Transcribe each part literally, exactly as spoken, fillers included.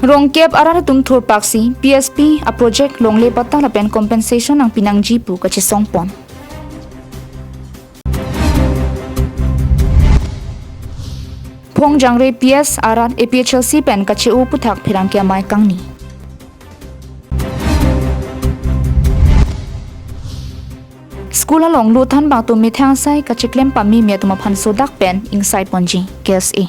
Rongkep arat atum thurpaksi P S P a project longle patta lapen compensation nangpi nangji pu kachesongpon. Phongjangre P S arat A P H L C pen kache-o aputhak pherangke amei kangni. School along lothan bangtum methang asai kacheklem pameme atum aphan sodak pen ingsai ponji K S A.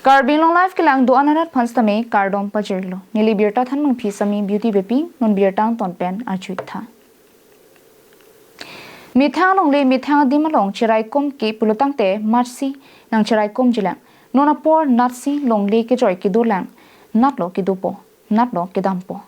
Karbi Anglong Live kelang do-an arat aphan sitame kardom pajirlo. Neli birta thanbangpi Sami Beauty Beypi, non birta angton pen arju-ik tha. Methang longle methang adim along cheraikom ke pulotangte matsi nangcheraikomjilang. Non apor natsi longle kejoi kedolang. Natlo kedopo, natlo kedampo.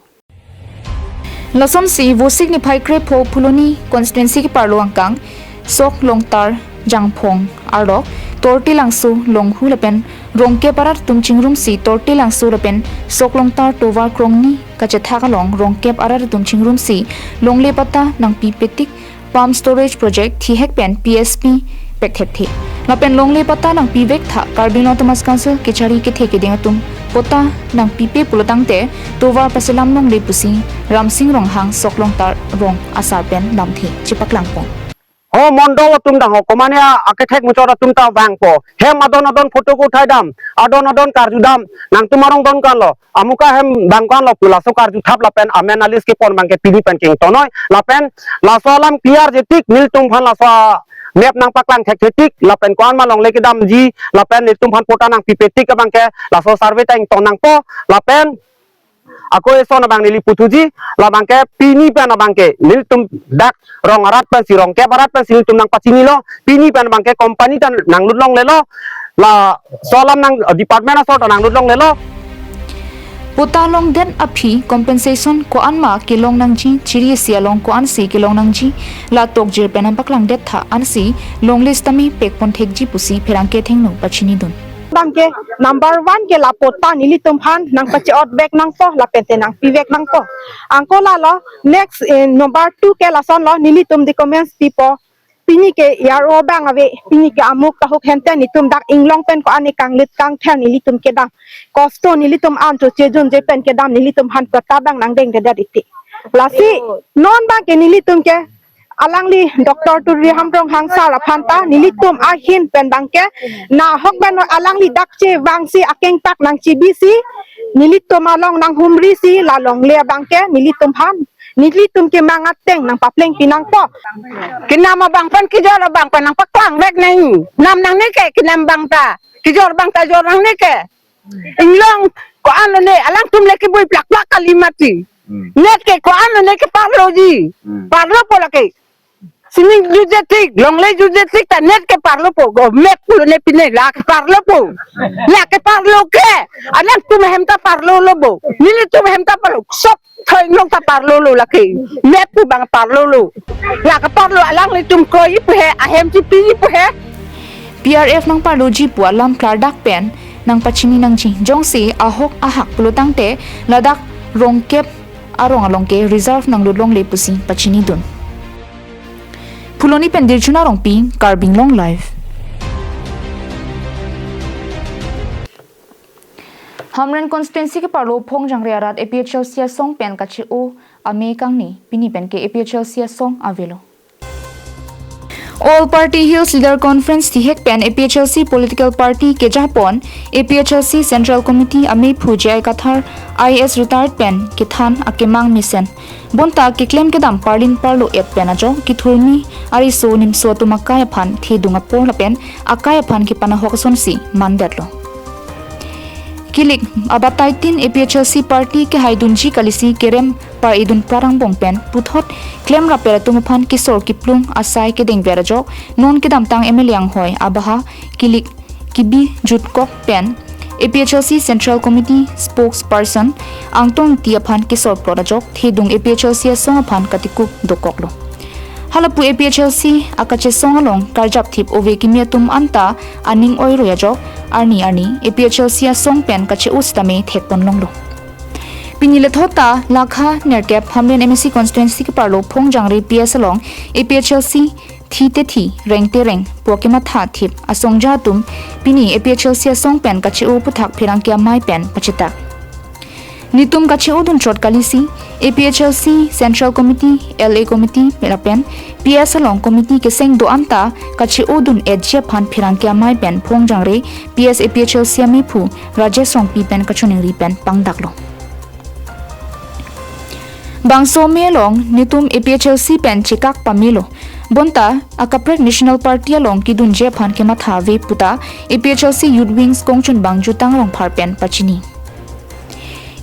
Lasonsi Vosik niphai krepho Phuloni constituency keparlo angkang Sok Longtar, Jangphong arlo Tortilangso, Longhu lapen Rongkep arat atum chingrumsi Tortilangso lapen Sok Longtar tovar krongni kachethak along Rongkep arat atum chingrumsi longle patta nangpipetik pump storage project thihek pen P S P pekthekthe. Lapen longle patta nangpivek tha Karbi Anglong Autonomous Council kechari kethe keding atum patta nangpipe pulotangte tovar paselam longle pusi Ramsing Ronghang Sok Longtar rong asar pen lamthe chepaklangpon. Ho mondol atum dang ho, komane a-, akethek muchot atum ta vangpo. Hem adon adon photo ko thaidam, adon adon karjudam, nangtum arong don kanlo. Amuka hem bang kanlo pu laso karju thap lapen amen a-list kepon bangke pini pen kingtonoi. Lapen laso alam clear jetik nelitum aphan laso map nangpaklang thekthetik lapen ko-an ma longle kedamji lapen nelitum aphan patta nangpipetik abangke laso survey ta ingtong nangpo lapen ako eson abang neli puthuji, labangke pini pen abangke nelitum dak rong arat pensi Rongkep arat pensi nelitum nangpachinilo, pini pen abangke company ta nanglut longlelo, laso alam nang department asor ta nanglut longlelo. Patta longdet aphi compensation ko-an ma kelong nangji, chiri isi along ko-ansi kelong nangji, la tokjir pen nangpaklangdet tha ansi longle sitame pekpon thekji pusi pherangke athengno pachinidun. Bangke number one ke la patta nelitum aphan nangpache-otbek nangpo lapente nangpivek nangpo. Anke lalo next, eh, number two ke lasonlo, nelitum documents pipo. Pini ke E R O bang ave, pini ke amuk tahuk hente nelitum dak inglong pen ko-an kanglit kangther nelitum kedam. Kosto nelitum an choche junje pen kedam, nelitum aphan patta bang nangdengdedet iti. Lasi non bangke nelitum ke alangli Doctor Tuliram Ronghang sir aphan ta nelitum ahin pen bangke nahok pen alangli dak chevangsi akengpak nangchibisi nelitum along nanghumrisi la longle abangke nelitum aphan nelitum kemang ateng nangpaplengpi nangpo. Kenam abang pen kejor abang pen nangpaklangvek nang. Nam nangne ke kenam abang ta, kejor abang ta jor nangne ke. Inglong ko-an lone, alangtum le kebui plakplak kali mati. Hmm. Net ke ko-an lone keparloji. Hmm. Parlopo lake. Sining juje tik, longle juje tik ta net keparlopo. Go map pulo ne pine la keparlopo. Hmm. La keparlo ke. Alangtum ahem ta parlolo bo. Nelitum ahem ta parlo. Sok thoi inglong ta parlolo lake. Map pu bang parlolo. La keparlo alanglitum kroi pu he, ahem chipi pu he. P R F nangparloji pu alam klardak pen nangpachini nangji. Jongsi ahok ahak pulotangte ladak Rongkep arong along ke reserve nanglut longle pusi pachinidun. Phuloni pen Dirchuna Rongpi, Karbi Anglong Live. Hamren constituency keparlo Phongjangre arat A P H L C asong pen kache-o amei kangni, pini pen ke A P H L C asong avelo. All Party Hills Leader Conference thihek pen A P H L C political party kejapon A P H L C Central Committee ameiphu J I Kathar I A S retired pen kethan akemang mesen. Bonta keklem kedam parlin parlo-et pen ajok kethurmi ariso nimso atum akai aphan thedung apor lapen akai aphan kepanahok asonsi mandetlo. Kilik abatai tin A P H L C party kehaidunji kalisi kerem par-edun prarang bong pen puthot klemrap pen atum aphan kesor kiplung asai kedengver ajok non kedamtang M L A anghoi abaha kilik kibi jutkok pen A P H L C Central Committee spokesperson Angtong Ingti aphan kesor plot ajok thedung A P H L C asong aphan katikuk dokoklo. Halapu A P H L C akachesong along karjap thip ove kimi atum anta aning oiroi ajok arni arni A P H L C asong pen kache-o sitame thekpon longlo. Pini lethot ta lakha nerkep Hamren M A C constituency keparlo Phongjangre P S along A P H L C Thi te thi, reng te reng, pu kematha thip asongja atum pini A P H L C asong pen kache-o aputhak pherangke amei pen pachetak. Netum kache-o dun chot kalisi, A P H L C Central Committee, L A Committee lapen P S along committee keseng do-an ta kache-o dun-etji aphan pherangke amei pen phongjangre P S A P H L C amephu Rajesh Rongpi pen kachiningri pen pangdaklo. Bangso amei along netum A P H L C pen chekak pamelo. Bonta akaprek National Party along kedunji aphan kematha ave puta A P H L C Youth Wings kongchunbang Jutang Rongphar pen pachini.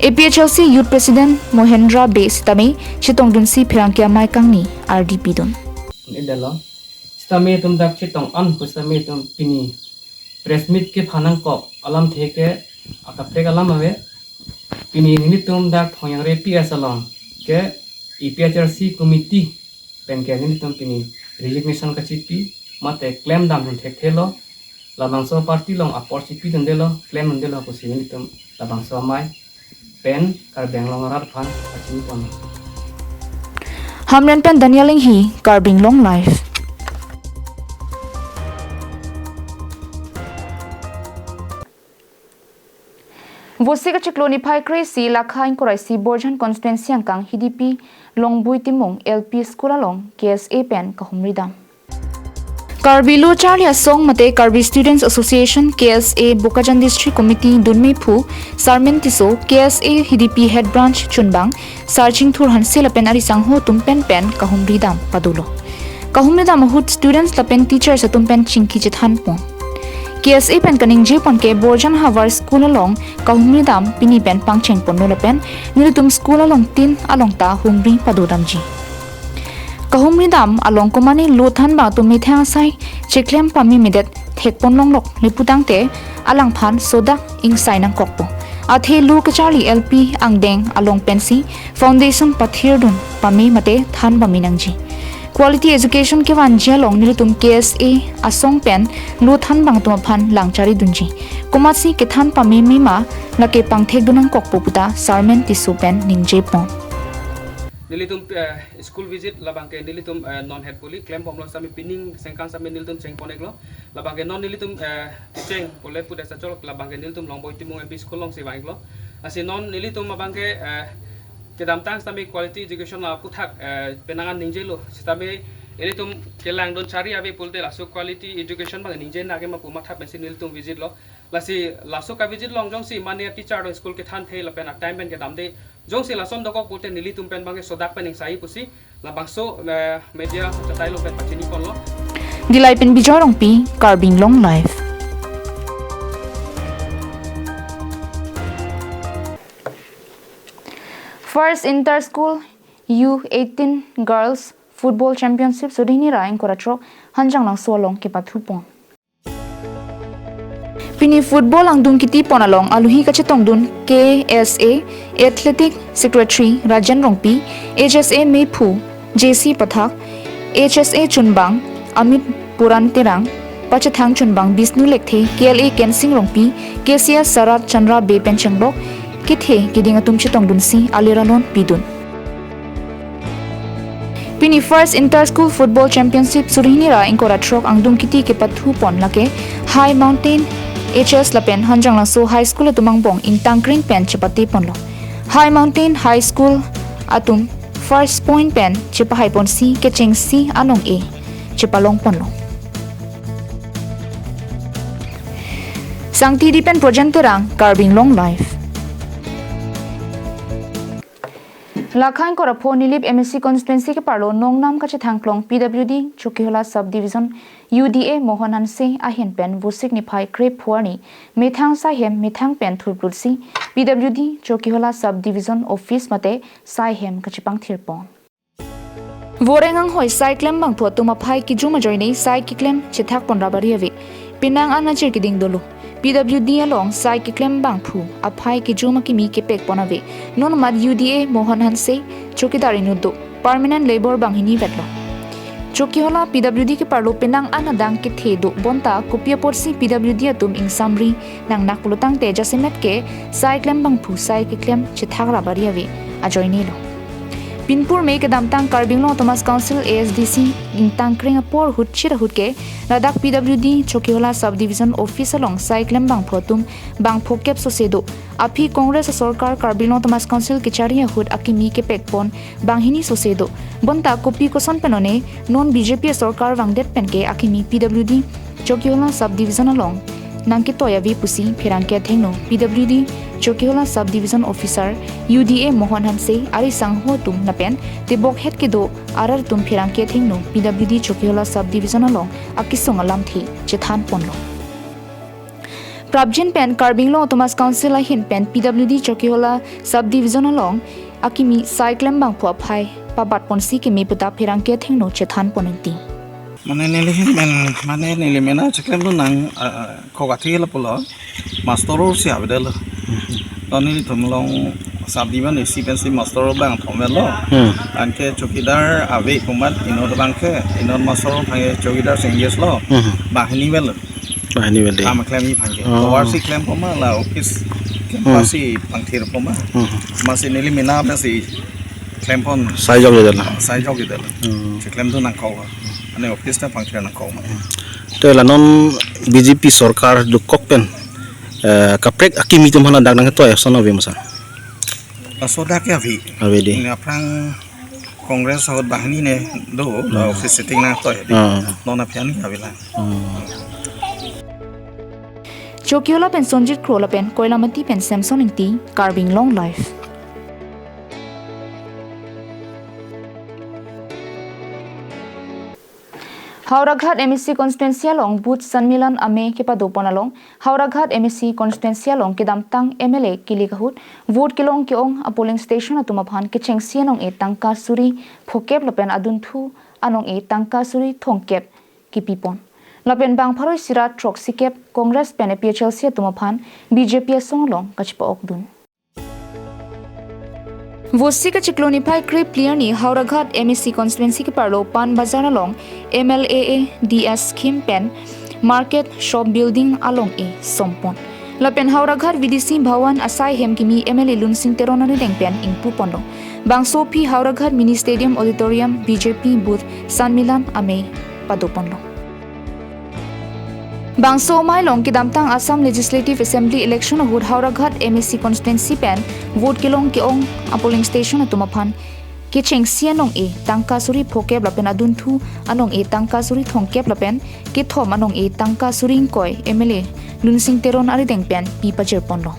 A P H L C Youth President Mohendra Bey sitame chetongdunsi pherangke amei kangni ardi pidun. Idelo. Sitame itum dak chetong-an pu sitame itum pini press meet kephan nangkok alamthe ke akaprek alam ave. Pini nelitum dak Thongyangre P S along ke A P H L C committee pen ke nelitum pini resignation kachipi mate klemdam dun thekthelo. Labangso party along apor chipidundelo, klemdundelo pusi nelitum labangso amei pen Karbi Anglong arat aphan kachini pon. Hamren pen Daniel Enghi, Karbi Anglong Live. Vosik achiklo niphai kre-isi lakha ingkoi ra isi Borjan constituency angkang Hidipi Longboi Timung L P School along K S A pen kahumri dam. Karbi Lo Charli Asong mate Karbi Students Association, K S A, Bokajan District Committee dunmephu Sarmen Tisso, K S A Hidipi Head Branch chunbang Sar Chingthur Hanse lapen ari sangho atum pen pen kahumri dam padolo. Kahumri dam ahut students lapen teachers atum pen chingki chethan pon. K S A pen kaningje pon ke Borjan Havar School along kahumri dam pini pen pangcheng ponlo lapen nelitum school along tin along ta humri padodamji. Kahumri dam along komane lo thanbang atum methang asai cheklem pamemedet thek pon longlok le putangte alangphan sodak ingsai nangkokpo. Athe lo kacharli L P angdeng along pensi foundation pathirdun pame mate than pame nangji. Quality education kevanji along nelitum K S A asong pen lo thanbang atum aphan lang charidunji. Komatsi kethan pameme ma lake pangthekdun nangkokpo puta Sarmen Tisso pen ningje pon. Nelitum, eh, school visit labang ke nelitum, eh, non het poli klembomlo sitame pining sengkang sitame nelitum cheng pon-iklo. Labang ke non nelitum, eh, cheng pole pudet sachol labang ke nelitum Longboi Timung M P School alongsi vang-iklo. Lasi non nelitum abang ke, eh, kedamtang sitame quality education la aputhak, eh, penang an ningjelo. Sitame ilitum kelangdun chari ave pulote laso quality education abang ningje nangke ma pu matha pensi nelitum visit lo. Lasi laso ka-visit along jongsi mane teacher do school kethan the lapen a-time pen kedamde jongsi lason dokok pulote nelitum pen abang ke sodak pen ingsai pusi labangso, eh, media chetailo pen pachini ponlo. Dillai pen Bijoy Rongpi, Karbi Anglong Live. First Inter School U eighteen Girls Football Championship suri hini ra ingkoi ra throk Hanjanglangso along kepathu pon. Pini football angdung kiti pon along aluhi kachetongdun K S A Athletic Secretary Rajen Rongpi, H S A mephu J C Pathak, H S A chunbang Amit Puran Terang, pachethang chunbang Bisnu Lekthe, K L A Kensing Rongpi, K C S Sarat Chandra Bey pen chenglok kethe keding atum chetongdunsi aleralon pidun. Pini First Inter School Football Championship suri hini ra ingkoi ra throk angdung kiti kepathu pon lake High Mountain H S lapen Hanjanglangso High School atum angbong ingtangkring pen chepate ponlo. High Mountain High School atum first point pen chepahai ponsi kechengsi anong-e chepalong ponlo. Sangti di pen Projen Terang, Karbi Anglong Live. Lakha ingkoi ra pho Nilip M A C constituency keparlo nongnam kachethangklong P W D Chokihola Sub Division U D A Mohon Hanse ahin pen Vosik niphai kre-pho arni methang saihem methang pen thurplutsi P W D Chokihola Sub Division Office mate saihem kachepangthir pon. Voreng anghoi sai klembangphu atum aphai kejum ajoine sai keklem chethak pon rabari ave. Penang an ajir keding dolo. P W D along sai keklembangphu aphai kejum akimi kepek pon ave. Non mat U D A Mohon Hanse chowkidar inut do. Permanent labour banghini vetlo. Chokihola P W D keparlo penang an adang kethe do bonta kopi apotsi P W D atum ingsamri nangnak pulotangte jasemet ke sai klembangphu sai keklem chethak rabari ave ajoinelo. Pinpur May kedamtang Karbi Anglong Autonomous Council A S D C ingtangkreng apor ahut chit ahut ke ladak P W D Chokihola Subdivision Office along sai klembangphu atum bangphokep sose do. Aphi Congress asorkar Karbi Anglong Autonomous Council kechari ahut akimi kepekpon banghini sose do. Bonta kopi koson pen one non B J P asorkar vangdet penke akimi P W D Chokihola Subdivision along nangketoi ave pusi pherangke athengno P W D Chokihola Subdivision Officer U D A Mohan Hanse, ari sangho atum lapen tebokhet kedo arat atum pherangke athengno P W D Chokihola Subdivision along akesung alamthe chethanponlo. Prapjin pen Karbi Anglong Autonomous Council ahin pen P W D Chokihola Subdivision along akimi sai klembangphu aphai pabatponsi keme puta pherangke athengno chethanpon ingti. Mane neli hin men, mane neli mena cheklem tu nang, ah, ah, kok athi lapulo, master roll si avedetlo. To nelitum along subdivision isi pensi master roll bang thom lo. Hmm. Anke chowkidar ave kumat inut abangke, inut master roll abangke chowkidar si engage lo. Hmm. Banghini avedetlo. Banghini avedetlo. Kam klemji abangke. Oh. Tovar si klem poma la office klem Hmm. pasi pangthir poma. Hmm. Masi neli mena pensi klempon. Sai jokjedetlo. Sai jokjedetlo. Hmm. Cheklem tu nangkok. Ane office ta pangthir nangkok ma. Te la non B J P sorkar dokok pen, eh, kaprek akimi atum aphan ladak nangketoi ason ave ma sir? Laso dak ke ave. Ave dei. Ini aphrang Congress ahut banghini ne do, la Hmm. office sitting nangtoi dei. Ah. Non aphi an ke ave lang. Hmm. Chokihola pen Sonjit Kro lapen Koilamati pen Samson Ingti, Karbi Anglong Live. Howraghat M A C constituency along booth Sanmilan Amei kepadopon along Howraghat M A C constituency along kedamtang M L A kilik ahut vote kelong ke-ong a polling station atum aphan kechengsi anong-e tangka suri phokep lapen adunthu anong-e tangka suri thomkep kipipon. Lapen bang pharo isi ra throksikep Congress pen A P H L C atum aphan B J P asong along kachepa-okdun. Vosi kachiklo niphai krephli arni Howraghat M A C constituency keparlo Pan Bazar along M L A A D S scheme pen market shop building along-e sompon. Lapen Howraghat V D C Bhawan asai hem kimi M L A Lunsing Teron arideng pen ingpuponlo. Bangso aphi Howraghat Mini Stadium Auditorium B J P booth Sanmilan Amei padoponlo. Bangso amei along kedamtang Assam Legislative Assembly election ahut Howraghat M A C constituency pen vote kelong ke-ong a polling station atum aphan kechengsi anong-e tangka suri phokep lapen adunthu anong-e tangka suri thomkep lapen kethom anong-e tangka suri ingkoi M L A Lunsing Teron arideng pen pi pajirponlo.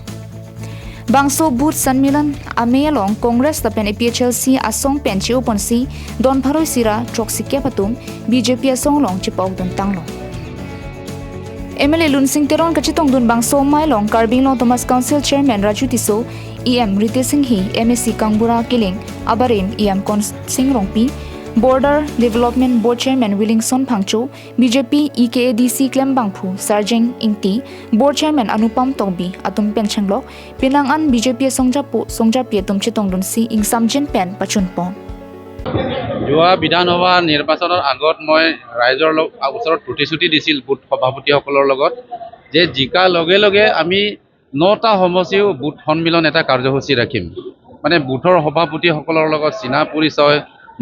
Bangso booth Sanmilan Amei along Congress lapen A P H L C asong pen che-oponsi don pharo isi ra throksikep atum B J P asong along chepa-okdun tanglo. M L A Lunsing Teron kachetongdun bangso amei along Karbi Anglong Autonomous Council Chairman Raju Tisso, E M Ritesh Enghi, M A C Kangbura Killing, abarim E M Konsing Rongpi, Border Development Board Chairman Williamson Phangcho, B J P E K A D C klembangphu Sarjeng Ingti, Board Chairman Anupam Tokbi atum pen chenglok, penang an B J P asong japo, song japi atum chetongdunsi ingsamjin pen pachunpon. যোৱা বিধানসভা নিৰ্বাচনৰ আগত মই ৰাইজৰ লগ-, ওচৰত প্ৰতিশ্ৰুতি দিছিল বুথ সভাপতিসকলৰ লগত যে জিকাৰ লগে লগে আমি নটা সমষ্টিও বুথ সন্মিলন এটা কাৰ্যসূচী ৰাখিম। মানে বুথৰ সভাপতিসকলৰ লগত চিনা পৰিচয়,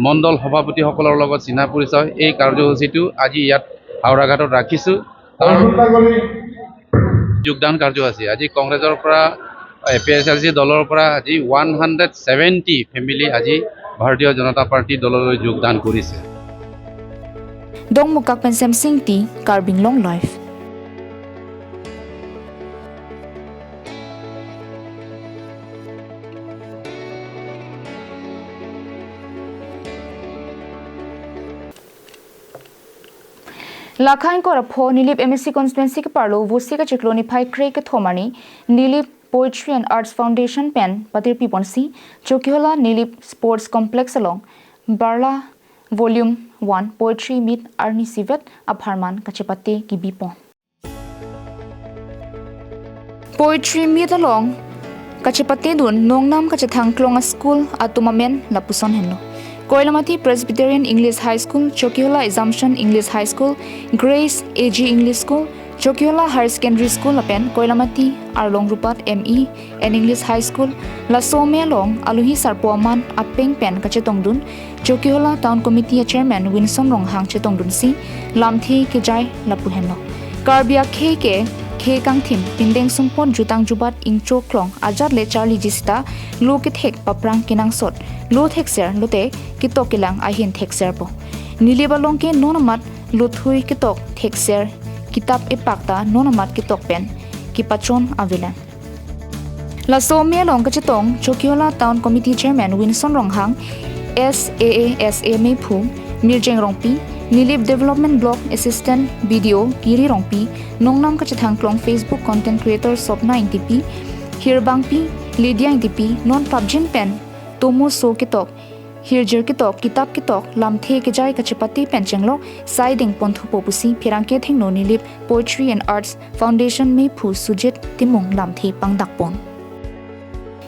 মণ্ডল সভাপতিসকলৰ লগত চিনা পৰিচয়, এই কাৰ্যসূচীটো আজি ইয়াত হাওৰাঘাটত ৰাখিছোঁ। তাৰ যোগদান কাৰ্যসূচী আজি কংগ্ৰেছৰ পৰা, এ পি এইচ এল চি দলৰ পৰা আজি ওৱান হাণ্ড্ৰেড ছেভেণ্টি ফেমিলি আজি ভাৰতীয় জনতা পাৰ্টি দললৈ যোগদান কৰিছে। Dongmukak pen Semsing Ingti, Karbi Anglong Live. Lakha ingkoi ra pho Nilip M A C constituency keparlo Vosi kachiklo niphai kre kethom arni Nilip Poetry and Arts Foundation pen patirpiponsi Chokihola Nilip Sports Complex along Barla Volume one Poetry Meet arni isivet apharman kachepate kibipon. Poetry Meet along kachepatedun nongnam kachethang klong a-school atum amen lapuson henlo. Koilamati Presbyterian English High School, Chokihola Assumption English High School, Grace A G English School, Chokihola Higher Secondary School lapen Koilamati Arlong Rupat M E and English High School, laso amei along alohi sarpo aman apeng pen kachetongdun Chokihola Town Committee a Chairman Winson Ronghang chetongdunsi lamthe kejai lapu henlo. Karbi akhei ke khei kangthim, pindeng sumpot, jutang jubat, ingcho klong ajat le charliji sita lo kethek paprang kenangsot, lo thekser lote ketok kelang ahin thekserpo. Nilip along ke non amat lothui ketok thekser, kitap epak ta non amat ketok pen kepachon avelang. Laso amei along kachetong Chokihola Town Committee Chairman Winson Ronghang, S A A S A meiphu Mirjeng Rongpi, Nilip Development Block Assistant B D O Giri Rongpi, Nongnam Kachethang Klong Facebook Content Creator Sopna Ingtipi, Hirbangpi Lydia Ingtipi, non prapjin pen tomo so ketok, hirjir ketok, kitap ketok, lamthe kejai kachepate pen chenglok sai dengponthupo pusi pherangke thengno Nilip Poetry and Arts Foundation meiphu Sujit Timung lamthe pangdakpon.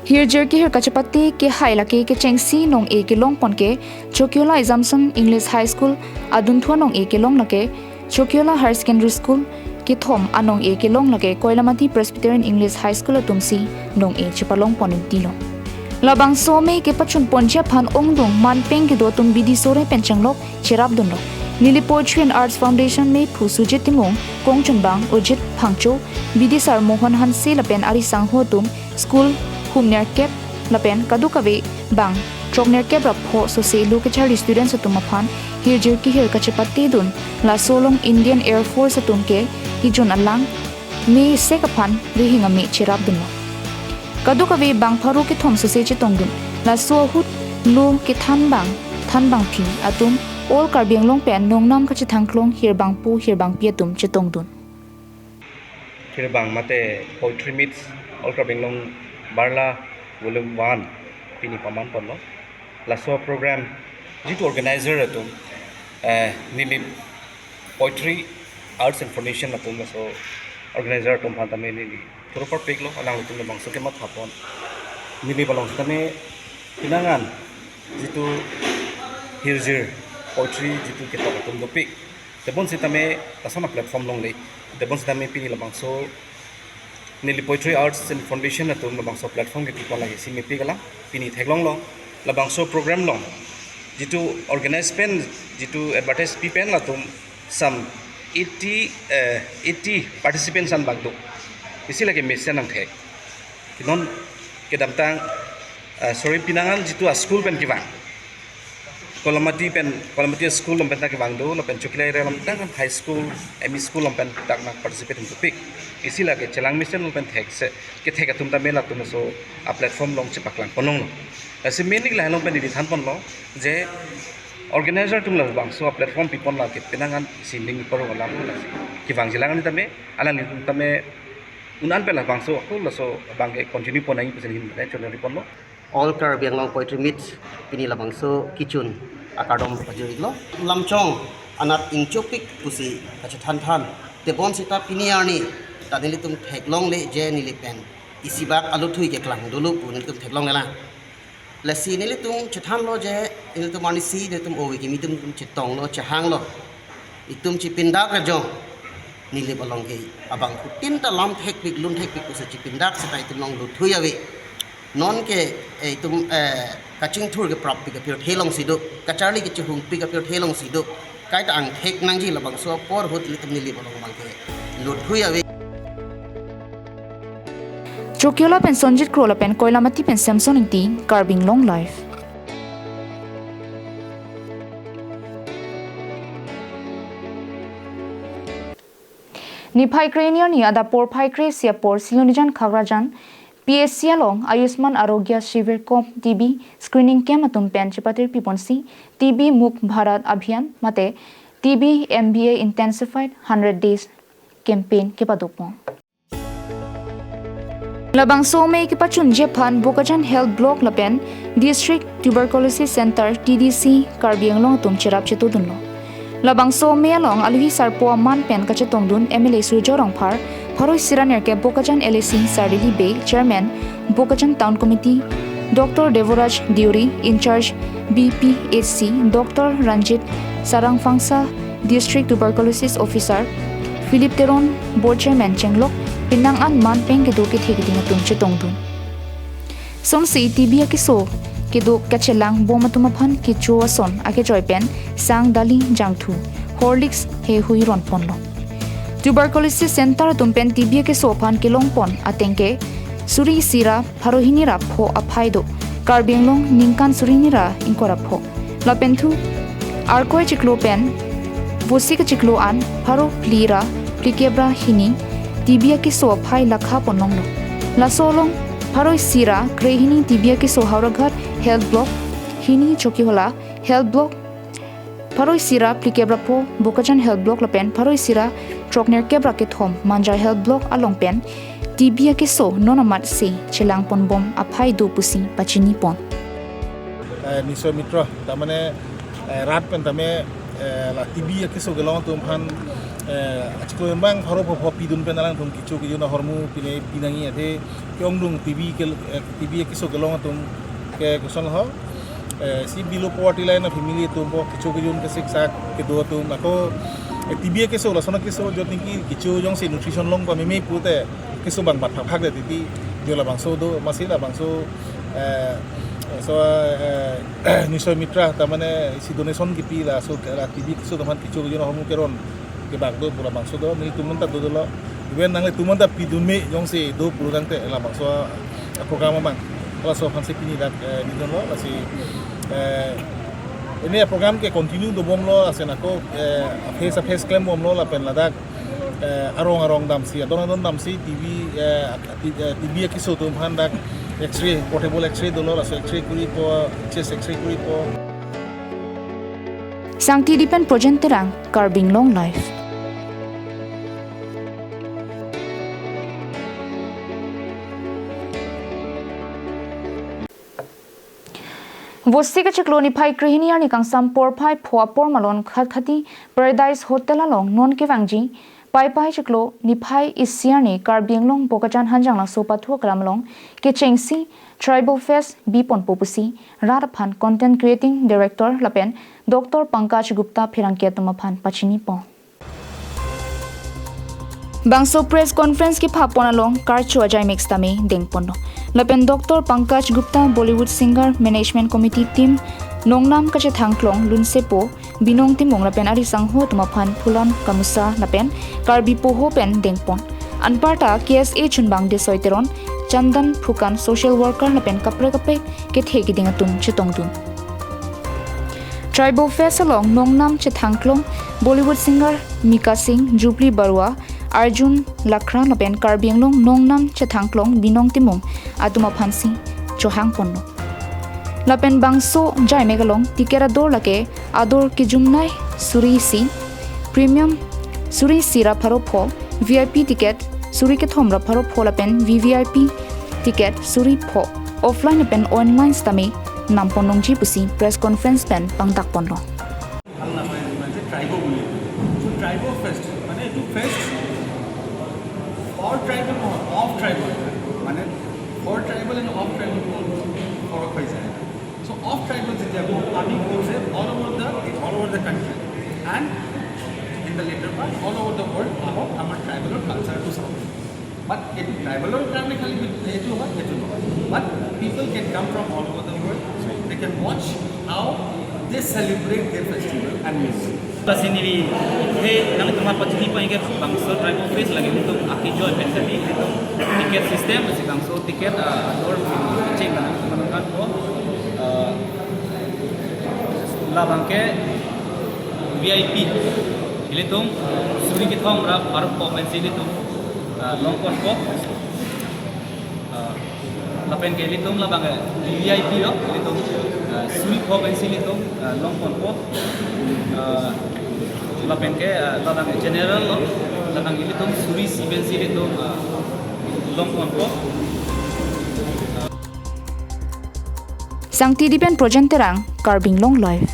Hirjir kehir kachepate kehai lake kechengsi nong-e kelongpon ke Chokihola Assumption English High School adunthu anong-e kelong lake Chokihola Higher Secondary School, kethom anong-e kelong lake Koilamati Presbyterian English High School atumsi nong-e chepalongpon intilo. Labangso amei kepachunponji aphan ongdung manpeng kedo atum bidi sore pen chenglok cherapdunlo. Nilip Poetry and Arts Foundation meiphu Sujit Timung kongchunbang Ujit Phangcho, bidisar Mohan Hanse lapen ari sangho atum school humnerkep lapen kadokave bang throknerkep ra pho sose lo kecharli students atum aphan hirjir kehir kachepatedun, laso along Indian Air Force atum ke kejun alang mei sek aphan rihing amei cherapdunlo. Kadokave bang pharo kethom sose chetongdun, laso ahut lo kethan bang thanbangpi atum All Karbi Anglong pen Nongnam Kachethang Klong hirbangpo hirbangpi atum chetongdun. Hirbang mate Poetry Meets All Karbi Anglong Barla Volume one pini pamanponlo. Laso program jitu organizer atum, eh, Nilip Poetry Arts and Foundation atum, laso organizer atum aphan tame neli thurupar piklo, alanglitum labangso kematha pon. Nilip along sitame pinangan jitu hirjir poetry jitu ketok atum dopik. Tebon sitame lason a platform longle. Tebon sitame pini labangso Nilip Poetry Arts and Foundation atum labangso platform kepi pon lake si mepik alam pini theklonglo. Labangso program along jitu organize pen, jitu advertise pi pen latum some eighty, eh, eighty participants an bak do. Isi lake mesen nangthek. Kinon kedamtang, eh, sorry, pinangan jitu a school pen kevang. Koilamati pen, Koilamati school along pen ta kevang do, lapen Chokihola area along pen high school, M E school along pen ta nang participate dopik. Isi lake chelang mesen along pen thekse, kethek atum tame latum so a platform along chepaklang ponlonglo. Lasi mainly lahai along pen neli thanponlo je organizer atum labangso a platform pipon lake pinangan si ning parong alam lasi kevangji alang an tame, alanglitum tame un-an pen labangso ako laso abang ke continue pon nangji pusi hin pen chonari ponlo. All Karbi Anglong Poetry Meets pini labangso kechun akardom pajir-iklo. Lamchong anat ingchopik pusi kachethan than. Tebon sita pini arni ta nelitum theklongle je Nilip pen isi bak alothui keklang dolo pu nelitum theklonglelang. Lasi nelitum chethanlo je nelitum arnisi nelitum ove kimi atum chetonglo, chehanglo. Itum chepindak rajong Nilip along ke abangphutin ta lam thekpik lun thekpik pusi chepindak seta itum along lothui ave. Non ke, eh, itum, eh, kachingthur keprappik apirthe alongsi do, kacharli kechehungpik apirthe alongsi do. Kaita angthek nangji labangso apor ahut ilitum Nilip along abang ke lothui ave. Chokihola pen Sonjit Kro lapen Koilamati pen Samson Ingti, Karbi Anglong Live. Niphai kre-ini arni adap porphai kre-isi apor Silonijan Khakrajan P H C along Ayushman Arogya Shivir cum T B screening camp atum pen chepatir piponsi T B Mukt Bharat Abhiyan mate T B M B A Intensified hundred days campaign kepadopon. Labangso amei kepachunji aphan Bokajan Health Block lapen District Tuberculosis Center, T D C, Karbi Anglong atum cherap chetodunlo. Labangso amei along alohi sarpo aman pen kachetongdun M L A Surjya Rongphar, pharo isi ra nerkep Bokajan L A C Sardili Bey, Chairman Bokajan Town Committee, Doctor Devoraj Deuri, in charge B P H C, Doctor Ranjit Sarangphangsa, District Tuberculosis Officer, Philip Teron, Board Chairman chenglok, penang an man peng kedo kethe keding atum chetongdun. Sonsi T B akeso kedo kachelang bom atum aphan kecho ason akejoi pen sang dali jangthu, Horlicks heihui ronponlo. Tuberculosis Center atum pen T B akeso aphan kelongpon ateng ke suri isi ra pharo hini ra pho aphai do. Karbi Anglong ningkan suri hini ra ingkoi ra pho. Lapen thu Arkoi chiklo pen Vosik chiklo an pharo phli ra phlikep ra hini T B akeso aphai lakha ponlonglo. Laso along pharo isi ra kre hini T B akeso Howraghat Health Block, hini Chokihola Health Block, pharo isi ra phlikep ra pho Bokajan Health Block lapen pharo isi ra throknerkep ra kethom Manja Health Block along pen T B akeso non amat si chelangpon bom aphai do pusi pachinipon. Eh, Nishoy Mitra, tamane eh, rat pen tame eh, la T B akeso kelong atum aphan eh, achiklo bang pharo pho pidun pen alangtum kecho kejun ahormu pine pinangji athe ke-ongdung T B ke eh, T B akeso kelong atum ke koson ho eh, si below poverty line a family atum po kecho kejun kesik sak kedo atum ako eh, T B akeso lason akeso jot niki kecho jongsi nutrition long pameme pute keso bang bat phak phak de titi jo labangso do masi labangso eh, so eh, Nishoy Mitra tamane si donation kipi laso la T B akeso atum aphan kecho kejun ahormu keron kebak do pu labangso do nelitum anta do dolo. Even nanglitum anta pidunme jongsi do pu tangte labangso a program abang laso aphansi pini dak eh, nidunlo lasi eh, ini a program ke continue dobomlo asen ako eh, phase phase klembomlo lapen ladak eh, arong arong damsi adon adon damsi T B eh, T- eh, T B akeso atum aphan dak X-ray, portable X-ray dolo laso X-ray kuripo, chest X-ray kuripo. Sangti Dipen Projen Terang, Karbi Anglong Live. Vosik achiklo niphai kre hini arni kangsam porphai pho apor malon Khatkhati Paradise Hotel along non kevangji Paipai chiklo niphai isi arni Karbi Anglong Bokajan Hanjanglangso pathu aklam along kechengsi Tribal Fest biponpo pusi rat aphan Content Creating Director lapen Doctor Pankaj Gupta pherangke atum aphan pachinipon. Bangso press conference kephapon along karcho ajai mix tame dengponlo. Lapen Doctor Pankaj Gupta Bollywood Singer Management Committee Team Nongnam Kachethangklong Lunsepo Binong Timung lapen ari sangho atum aphan phulan kamusa lapen Karbi poho pen dengpon. Anparta K S A chunbang Desoi Teron, Chandan Phukan social worker lapen kaprek kaprek kethe keding atum chetongdun. Tribal Fest along Nongnam Chethangklong Bollywood singer Mika Singh, Jubilee Barua, Arjun Lakhra lapen Karbi Anglong Nongnam Chethangklong Binong Timung atum aphansi chohangponlo. Lapen bangso jaimek along ticket ador lake ador kejumnai suri isi, premium suri isi ra pharo pho, V I P ticket suri kethom ra pharo pho lapen V V I P ticket suri pho offline lapen online sitame namponlongji pusi press conference pen pangdakponlo. ভাল নাপায় যিমান যে ট্ৰাইবো বুলি। চ' ট্ৰাইবো fest মানে এইটো fest for tribal নহয়, অফ ট্ৰাইবল। মানে for tribal and of tribal ফৰক হৈ যায়। চ' অফ ট্ৰাইবল যেতিয়া কওঁ আমি কৈছে all over the all over the country and in the latter part all over the world আহক আমাৰ ট্ৰাইবলৰ কালচাৰটো চাওক। বাট এইটো ট্ৰাইবেলৰ কাৰণে খালি এইটো হয়, সেইটো নহয়। But people can come from all over the world. They can watch how they celebrate their festival and music. Kasi nili, hey, nang tuma pachini pa ingke bangso tribal fest lake untuk aki joy pen tadi itu ticket system, si bangso ticket ah, ador cheng nang tuma nang ko ah, labang ke V I P ilitum suri kethom ra pharo pho pensi ilitum ah, longponpo. Ah, lapen ke ilitum labang eh, V I P lo, ilitum ah, suri pho pensi ilitum ah, longponpo. Ah, lapen ke ah, labang eh, general lo, labang ilitum suri isi pensi ilitum ah, longponpo. Sangti Dipen Projen Terang, Karbi Anglong Live.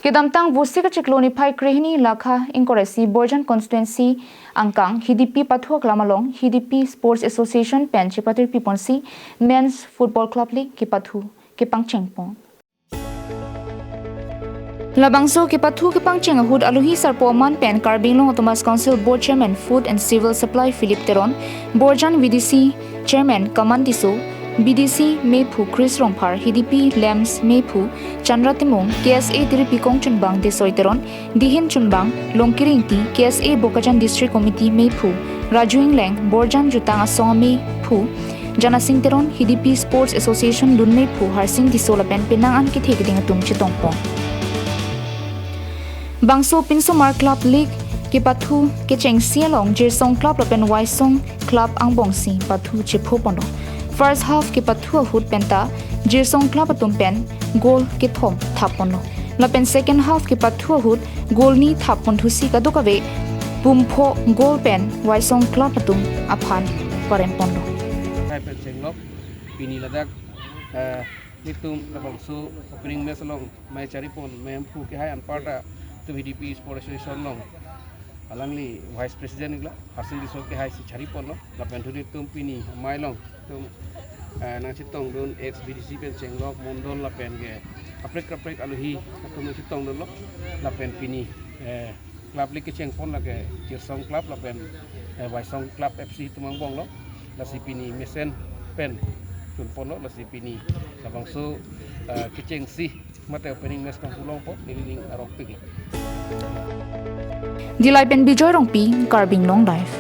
Kedamtang Vosik achiklo niphai krehini lakha ingkoi ra isi Borjan constituency angkang Hidipi pathu aklam along Hidipi Sports Association pen chepatirpiponsi Men's Football Club League kepathu kepangchengpon. Labangso kepathu kepangcheng ahut alohi sarpo aman pen Karbi Anglong Autonomous Council Board Chairman Food and Civil Supply Philip Teron, Borjan V D C Chairman Kaman Tisso, B D C Meiphu Chris Rongphar, H D P Lamps Meiphu Chandra Timung, K S A Tiripi Kongchunbang Desoi Teron, Dihin Chunbang, Longkiri Ingti, K S A Bokajan District Committee Meiphu Raju Ingleng, Borjan Jutang Asong Meiphu Janasing Teron, H D P Sports Association Lun Meiphu Harsing Tisso lapen penang an kethe keding atum chetongpon. Bangso pinsomar Club League kepathu kechengsi along Jirsong Club lapen Waisong Club angbongsi pathu chephoponlo. First half kepathu ahut penta Jirsong Club atum pen goal kethom thapponlo. Lapen second half kepathu ahut goal ni thappon thusi kadokave pumpho goal pen Waisong Club atum aphan paremponlo. Hai pen chenglok pini ladak, eh, nelitum labangso opening match along mei charipon Meiphu kehai anparta itum H D P Sports Association along alangli Vice President igla Harsing Tisso kehai si chariponlo. Lapen thudi itum pini mei along itum, eh, nangchetongdun ex B D C pen chenglok mondol lapen ke kaprek kaprek alohi atum nangchetongdunlo. Lapen pini, eh, Club League kechengpon lake Jirsong Club lapen, eh, Waisong Club F C atum angbonglo. Lasi pini mesen pen chunponlo, lasi pini labangso, eh, kechengsi mate opening match pangpulongpo, nelining arok tiglo. Dillai pen Bijoy Rongpi, Karbi Anglong Live.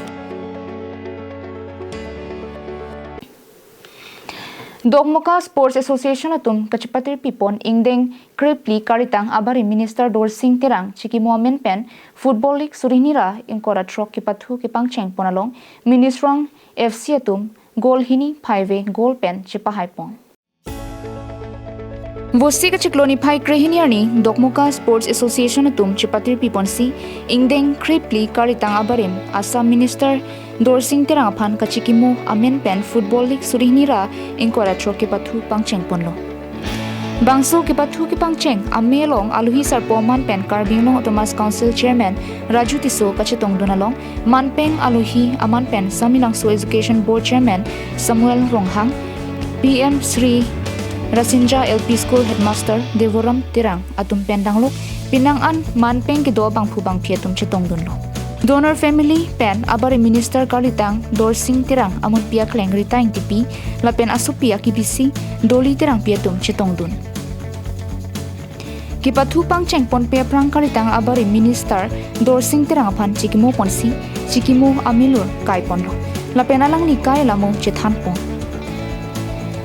Dokmoka Sports Association atum kachepatirpipon ingdeng krephli karitang abarim Minister Dorsing Terang chikimo amen pen Football League suri hini ra ingkoi ra throk kepathu kepangchengpon along Ministrong F C atum goal hini phaive goal pen chepahaipon. Vosik achiklo niphai krehini arni Dokmoka Sports Association atum chepatirpiponsi ingdeng krephli karitang abarim Assam Minister Dorsing Terang aphan kachikimo amen pen Football League suri hini ra ingkoi ra throk kepathu pangchengponlo. Bangso kepathu kepangcheng amei along alohi sarpo aman pen Karbi Anglong Autonomous Council Chairman Raju Tisso kachetongdun along manpeng alohi aman pen Samelangso Education Board Chairman Samuel Ronghang, P M Sri Rasinja L P School Headmaster Devoram Terang atum pen danglok penang an manpeng kedo bangphu bangphi atum chetongdunlo. Donor family pen abarim Minister kalitang Dorsing Terang amunpi akleng Rita Ingtipi lapen asopi akibisi Doli Terangpi atum chetongdun. Kepathu pangchengponpe aphrang kalitang abarim Minister Dorsing Terang aphan chikimoponsi chikimo amelur kaiponlo. Lapen alangli kai alamo chethanpon.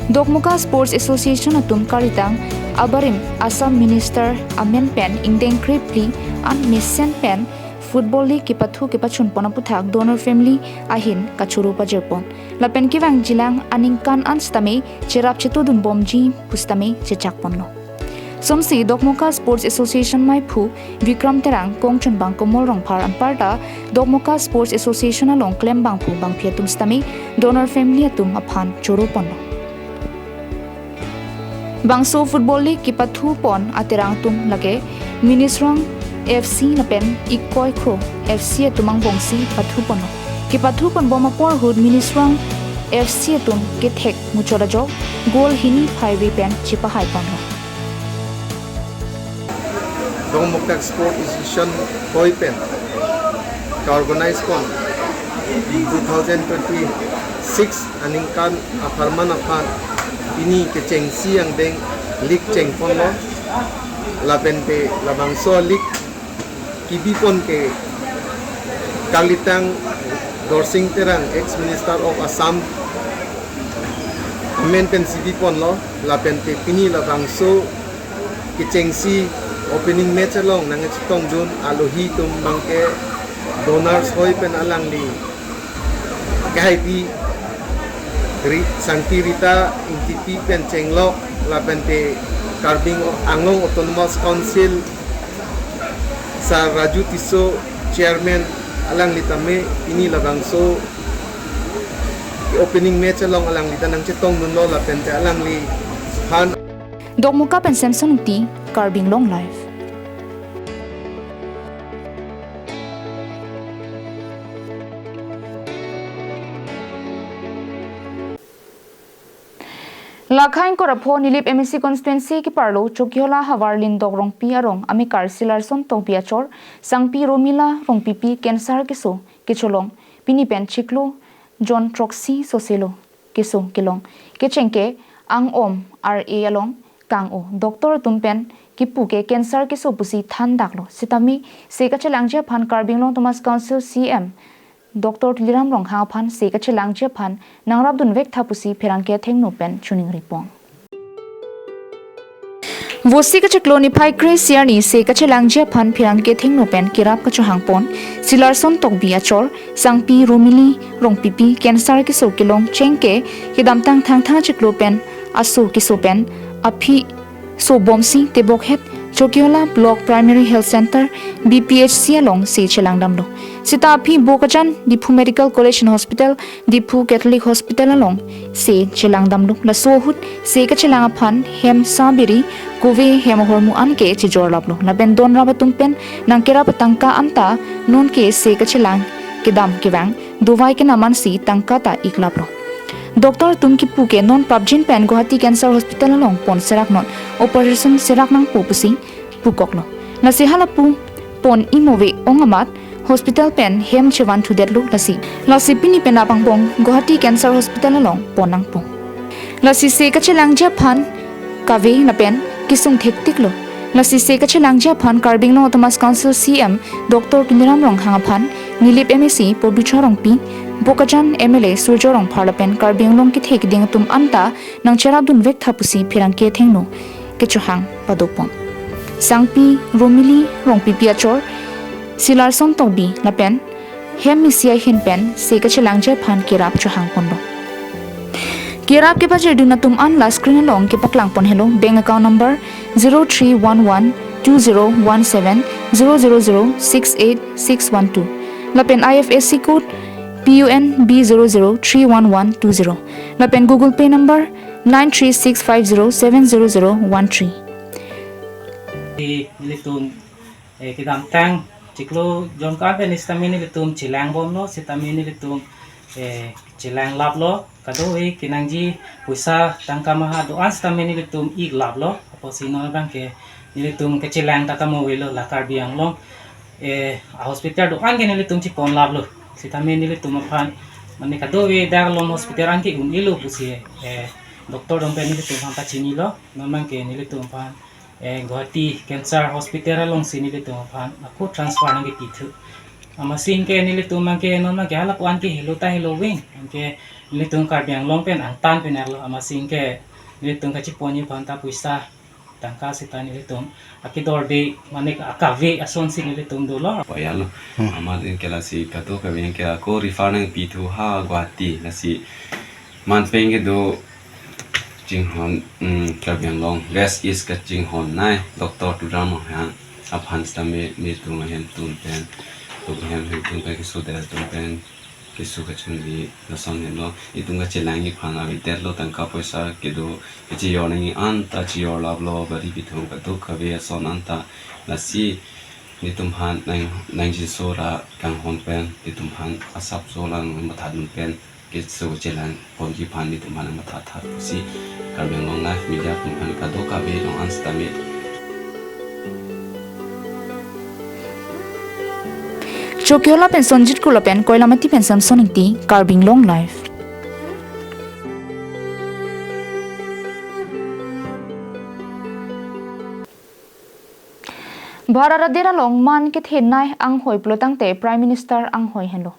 Dokmoka Sports Association atum kalitang abarim Assam Minister amen pen ingdeng krephli an mesen pen Football League kepathu kepachunpon aputhak donor family ahin kachoro pajirpon. Lapen kevangjilang aningkan an sitame cherap chetudunbomji pusitame chechakponlo. Somsi Dokmoka Sports Association meiphu Vikram Terang, kongchunbang Komol Rongphar anparta Dokmoka Sports Association along klem bangphu bangphi atum sitame donor family atum aphan choroponlo. Bangso Football League kepathupon aterang atum lake Ministrong F C lapen Ikoi Kro F C atum angbongsi pathuponlo. Kepathuponbom apor ahut Ministrong F C atum kethek muchot ajok goal hini phaive pen chepahaiponlo. Dokmoka Sport Association koi pen ka-organize pon two thousand twenty-six aningkan apharman aphan pini kechengsi angdeng league chengponlo, lapen te labangso league kibipon ke kalitang Dorsing Terang, ex Minister of Assam, amen pen si biponlo, lapen te pini labangso kechengsi opening match along nangchetongdun alohi atum abangke donors hoi pen alangli kehaipi Ri-, Sangti Rita Ingtipi pen chenglok lapen te Karbi Anglong Autonomous Council Sir Raju Tisso Chairman alangli tame pini labangso opening match along alangli ta nangchetongdunlo lapen te alangliphan. Dokmoka pen Samson Ingti, Karbi Anglong Live. Lakhain Korapho Nilip M A C constituency keparlo Chokihola havar Lindok Rongpi arong amekar Silarson Tokbi achor Sangpi Romila Rongpipi cancer keso kecholong pini pen chiklo jon throksi soselo keso kelong kechengke ang-om R A along kang-o doctor atum pen kipu ke cancer keso pusi thandaklo. Sitame se kachelangji aphan Karbi Anglong Autonomous Council C E M Doctor Tuliram Ronghang aphan se kachelangji aphan nangrapdunvek tha pusi pherangke athengno pen choningri pon. Vosi kachiklo niphai kre-isi arni se kachelangji aphan pherangke athengno pen kerap kachohangpon Silarson Tokbi achor Sangpi Romili Rongpipi cancer keso kelong chengke kedamtang Thangthang achiklo pen aso keso pen aphi sobomsi tebokhet Chokihola Block Primary Health Center B P H C along se chelangdamlo. Sita aphi Bokajan Diphu Medical College and Hospital, Diphu Catholic Hospital along se chelangdamlo. Laso ahut se kachelang aphan hem sa biri kove hem ahormu an ke chejorlaplo. Lapen donrap atum pen nangkerap atangka anta nonke se kachelang kedam kevang dovai kenamansi tangka ta iklaplo. Doctor atum kipu ke non prapjin pen Guwahati Cancer Hospital along pon serak non operation serak nangpo pusi pukoklo. Lasi halapu pon imove ong amat hospital pen hem chevan thudetlo lasi. Lasi pini pen apangpong Guwahati Cancer Hospital along pon nangpo. Lasi se kachelangji aphan kave lapen kesung thektiklo. Lasi se kachelangji aphan Karbi Anglong Autonomous Council C E M Doctor Tuliram Ronghang aphan Nilip M A C Purbucha Rongpi, Bokajan M L A Surjo Rongphar lapen Karbi Anglong kethe keding atum anta nangcherapdunvek tha pusi pherangke athengno kechohang padopon. Sangpi Romili Rongpipi achor Silarson Tokbi lapen hem isi ahin pen se kachelangji aphan kerap chohangponlo. Kerap kepajirdun atum an la screen along kepaklangpon helo, bank account number zero three one one two zero one seven zero zero zero six eight six one two lapen I F S C code P U N B zero zero three one one two zero lapen Google Pay number nine three six five zero seven zero zero one three. Di nelitum, eh, kedamtang chiklo jon ka pen sitame nelitum chelangbomlo, sitame nelitum, eh, chelanglaplo, kadokave kenangji poisa tangka maha do-an sitame nelitum iklaplo, apotsi non abang ke nelitum kechelang ta kamo avelo la Karbi Anglong, eh, a hospital do-an ke nelitum cheponlaplo, sitame nelitum aphan mane kadokave dak along hospital an ke un-elo pusi, eh, doctor atum pen nelitum aphan ta chinilo, non abang ke nelitum aphan eh, Guwahati Cancer Hospital alongsi nelitum aphan ako transfer nangkepithu. Amatsi ke nelitum abang ke non abang ke halapu an ke helo ta helo ving. Anke nelitum Karbi Anglong pen angtan pen arlo. Amatsi ke nelitum kacheponji aphan ta poisa tangka sita nelitum akedorde mane akave asonsi nelitum dolo. Payalo. Hmm. Amat anke lasi kadokave anke ako refer nangpithu ha Guwahati lasi man pen kedo chinghon, mm, Karbi Anglong West East kachinghon nai Doctor Tuliram Ronghang aphan sitame nelitum ahemtun pen, tum hem hemtun pen keso der atum pen keso kachunvi lason helo. Itum kachelangji aphan avedetlo, tangka poisa kedo kachejor nangji anta chejorlaplo, bari bithung kadokave ason anta lasi nelitum aphan nang, nangjinso ra kanghon pen nelitum aphan asapso lang mathadun pen keso chelangponji aphan nelitum aphan mathatha pusi Karbi Anglong Live Media atum aphan kadokave along an sitame. Chokihola pen Sonjit Kro lapen Koilamati pen Samson Ingti, Karbi Anglong Live. Bharat adet along man kethenei anghoi pulotangte Prime Minister anghoi henlo.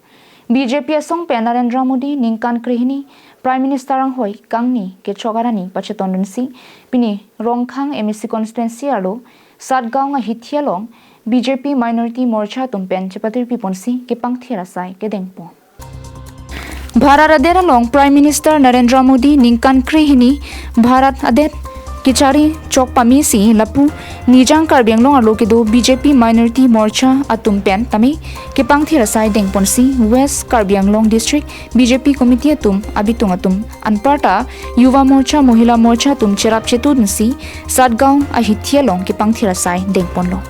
B J P asong pen Narendra Modi ningkan krehini Prime Minister anghoi kangni kechok arni pachetondunsi pini Rongkhang M A C constituency arlo Satgaon ahithi along B J P Minority Morcha atum pen chepatirpiponsi kepangthir asai kedengpon. Bharat adet along Prime Minister Narendra Modi ningkan krehini Bharat adet kechari chok pamesi lapu Nijang Karbi Anglong arlo kedo B J P Minority Morcha atum pen tame kepangthir asai dengponsi West Karbi Anglong District B J P Committee atum abitung atum anparta Yuva Morcha, Mohila Morcha atum cherap chetudunsi Satgaon ahithi along kepangthir asai dengponlo.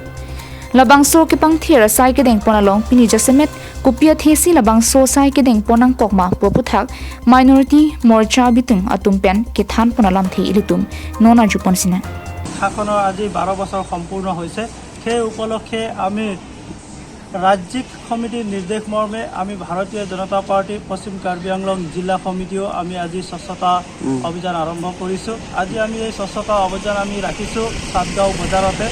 Labangso kepangthir asai kedengpon along pini jasemet kopi athesi labangso asai kedengpon nangkokma pu aputhak Minority Morcha bitung atum pen kethanpon alamthe ilitum non arjupon sinang. শাসনৰ আজি বাৰ বছৰ সম্পূৰ্ণ হৈছে। সেই উপলক্ষে আমি ৰাজ্যিক সমিতিৰ নিৰ্দেশ মৰ্মে আমি ভাৰতীয় জনতা পাৰ্টি পশ্চিম কাৰ্বি আংলং জিলা সমিতিও আমি আজি স্বচ্ছতা অভিযান আৰম্ভ কৰিছোঁ। আজি আমি এই স্বচ্ছতা অভিযান আমি ৰাখিছোঁ চাতগাঁও বজাৰতে।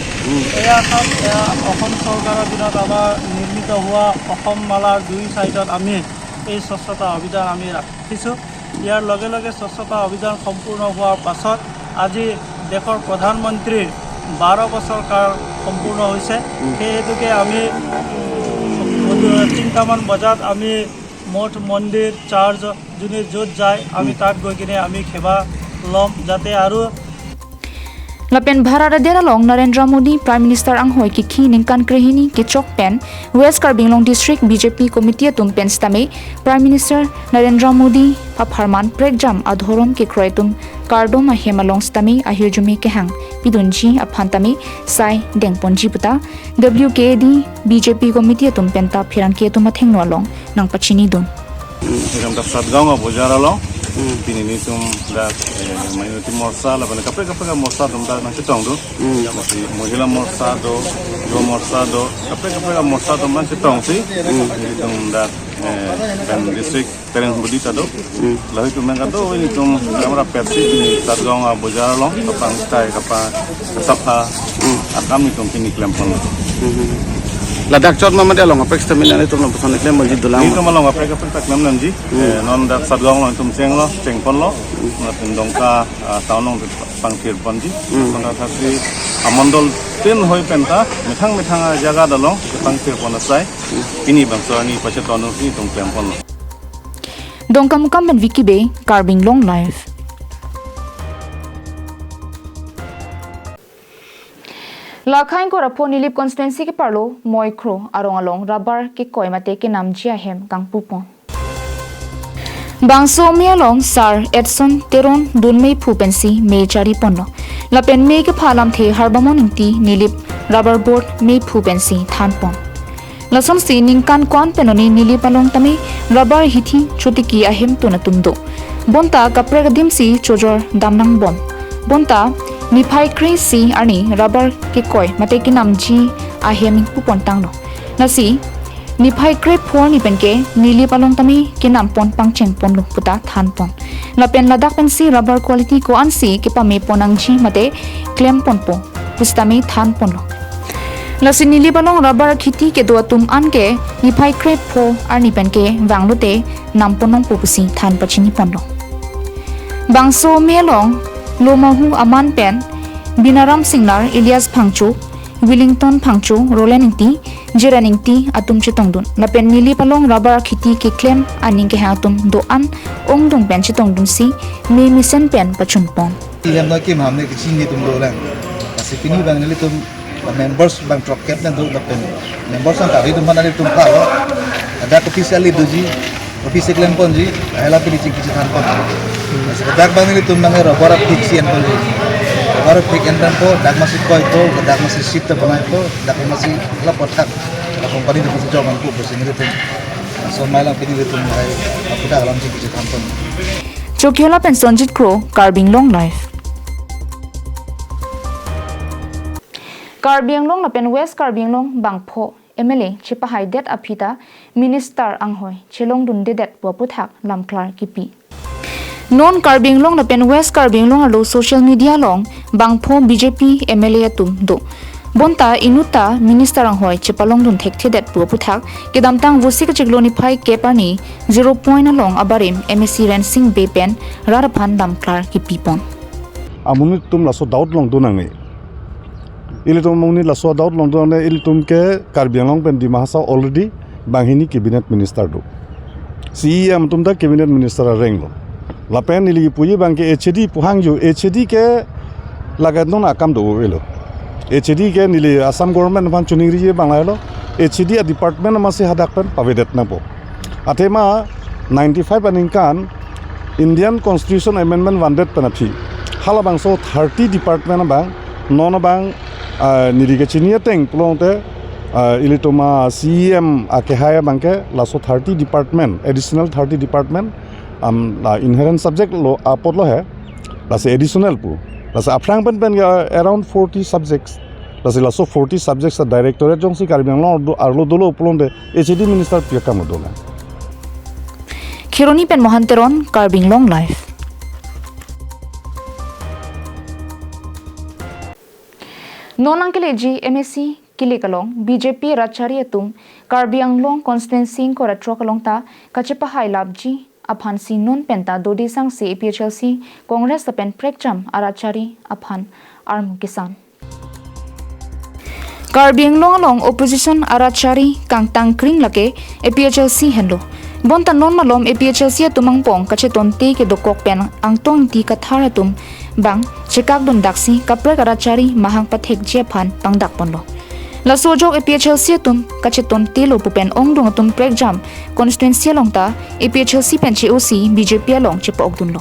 এয়া চাওক, এয়া অসম চৰকাৰৰ দিনত আমাৰ নিৰ্মিত হোৱা অসম মালাৰ দুই চাইডত আমি এই স্বচ্ছতা অভিযান আমি ৰাখিছোঁ। ইয়াৰ লগে লগে স্বচ্ছতা অভিযান সম্পূৰ্ণ হোৱাৰ পাছত আজি দেশৰ প্ৰধানমন্ত্ৰীৰ বাৰ বছৰ কাল সম্পূৰ্ণ হৈছে। সেই হেতুকে আমি তিনিটামান বজাত আমি মঠ মন্দিৰ চাৰ্চ যোনে য'ত যায় আমি তাত গৈ কিনে আমি সেৱা ল'ম, যাতে আৰু Lapen Bharat adet along Narendra Modi Prime Minister anghoi kikhi ningkan krehini kechok pen West Karbi Anglong District B J P Committee atum pen sitame Prime Minister Narendra Modi apharman prekjam adhorom kekroi atum kardom ahem along sitame ahirjume kehang pidunji aphan tame sai dengponji puta W K A D B J P Committee atum penta pherangke atum athengno along nangpachinidun. Hiram dak Satgaon abojar along. Pini nelitum dak eh, Minority Morcha lapen kaprek kaprek Morcha atum dak nangchetongdun. Masi Mohila Morcha do, Yuva Morcha do, kaprek kaprek Morcha atum nangchetongsi. Nelitum dak eh, pen district parent body ta do. Lahei atum nangkado nelitum kamera petsi pini Satgaon abojar along kapangthir kapasapha akam nelitum pini klempon. Ladak chot ma mate along kaprek sitame nelitum along pasan klemponji dolang. Nelitum along kaprek kaprek ta klemnangji. Eh, non dak Satgaon along nelitum chenglo, chengponlo. Nelitum Dongka ah, town along pangthirponji. Dongka thasi amondol tin hoi penta methang methang ajaga along pangthirpon asai. Pini bangso arni pachetonsi nelitum klemponlo. Dongkamukam pen Vicky Bey, Karbi Anglong Live. Lakhain Korapho Nilip constituency keparlo Moikhro arong along rubber kekoi mate kenamji ahem kangpupon. Bangso me along Sar Edson Teron dunmeiphu pensi me chariponlo. Lapen me kepha alamthe Harbamon Ingti Nilip Rubber Board meiphu pensi thanpon. Lasonsi ningkan ko-an penoni Nilip along tame rubber hithi chotiki ahemtun atum do. Bonta kaprek adimsi chojor damnangbom. Bonta niphai kre-isi arni rubber kekoi mate kenamji ahem ingpupon tanglo. Lasi niphai krepho arni penke Nilip along tame kenampon pangchengponlo puta thanpon. Lapen ladak pensi rubber quality ko-ansi kepameponangji mate klemponpo pusitame thanponlo. Lasi Nilip along rubber khiti kedo atum anke niphai krepho arni penke vanglote namponlongpo pusi than pachiniponlo. Bangso me along Lomahu aman pen Binaram Singnar, Elias Phangcho, Willington Phangcho, Roland Ingti, Jiran Ingti atum chetongdun. Lapen Nilip along rubber khiti keklem aning kehang atum do-an ongdung pen chetongdunsi me mesen pen pachunpon. Ihem noi kim ham ne kechini atum dolang. Lasi pini bang nelitum members bang throkkep nangdo lapen members ang kari atum aphan nelitum phalo. Ladak officially doji, office klemponji, ahela pini chingki chethanpon. Ladak bang nelitum nang rubber fix enponji. Rubber fix enponpo, dak masi koipo, dak masi sheet ta banaipo, dak masi la pothak. La company ta masi jok nangpo pusi nelitum. So mai lang pini nelitum hai, apuda alam chingki chethanpon. Chokihola pen Sonjit Kro, Karbi Anglong Live. Karbi Anglong lapen West Karbi Anglong bangpho M L A chepahaidet aphi ta Minister anghoi chelongdundedet pu aputhak lamklar kipi. Non Karbi Anglong lapen West Karbi Anglong arlo social media along bangpho B J P M L A atum do. Bonta inutta Minister anghoi chepalongdun thekthedet pu aputhak kedamtang Vosik achiklo niphai kep arni Zero Point along abarim M A C Rensing Bey pen rat aphan lamklar kipipon. Amonit atum laso doubt along do nangne. Ilitum amonit laso doubt along do nangne, ilitum ke Karbi Anglong pen Dima Hasao already banghini cabinet minister do. C E M atum ta cabinet minister areng lo. Lapen neli puji abang ke H A D pu hangjo, H A D ke lagai non akam do avelo. H A D ke neli Assam government aphan chiningriji abang lahelo. H A D a department amatsi hadak pen pavedet nangpo. Athema ninety-five aningkan Indian Constitution Amendment vandet pen aphi halabangso thirty department abang non abang, ah, neli kechini ateng pulote Ah, ilitum a-C E M akehai abangke laso thirty department, additional thirty department, am, la inherent subject lo apotlo he, lasi additional pu. Lasi aphrang pen pen ke around forty subjects. Lasi laso forty subjects a directorate jongsi Karbi Anglong arlo do-, arlo dolo pulote H A D minister pi akam do na. Kheroni pen Mohan Teron, Karbi Anglong Live. Non nangkeleji M A C kilik along B J P rat chari atum Karbi Anglong constituency ingkoi ra throk along ta kachepahailapji aphansi non penta dode sangse A P H L C, Congress lapen prekjam arat chari aphan armu kesan. Karbi Anglong along opposition arat chari kangtang kring lake A P H L C henlo. Bonta non malom A P H L C atum angpong kachetonte kedokok pen Angtong Ingti Kathar atum bang chekakdun daksi kaprek arat chari mahang pathekji aphan pangdak ponlo. Laso ajok A P H L C atum kachetontelo pu pen ongdung atum prekjam constituency along ta A P H L C pen che-osi B J P along chepa-okdunlo.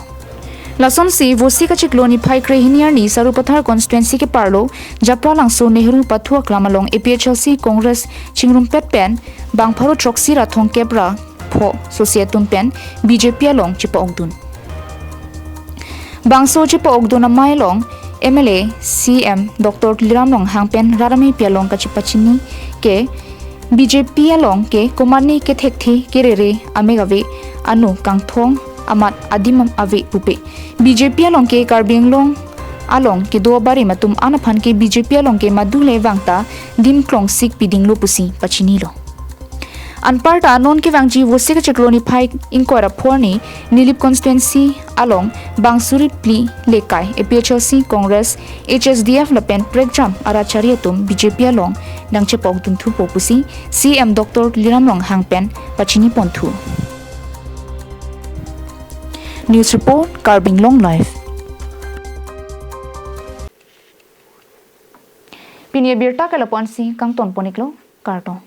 Lasonsi Vosik achiklo niphai krehini arni Sarupathar constituency keparlo Japralangso Nehru Pathu Aklam along A P H L C Congress chingrumpet pen bang pharo throksi ra thomkep ra pho sosi atum pen B J P along chepa-okdun. Bangso chepa-okdun amei along M L A, C M Doctor Tuliram Ronghang pen rat ameipi along kachepachini ke B J P along ke komatne kethekthe kerere amek ave, anu kangthong amat adim ave pupe. B J P along ke Karbi Anglong along kedo abarim atum an aphan ke B J P along ke madule vangta dim klongsik pidinglo pusi pachinilo. Anparta non kevangji Vosik achiklo niphai ingkoi ra pho arni Nilip constituency along bang suri phli lekai A P H L C, Congress, H S D F lapen prekjam arat chari atum B J P along nangchepa-okdun thupo pusi C M Doctor Tuliram Ronghang pen pachini ponthu. News report, Karbi Anglong Live. Pini abirta ke lapu-ansi kangton pon-iklo, kardom.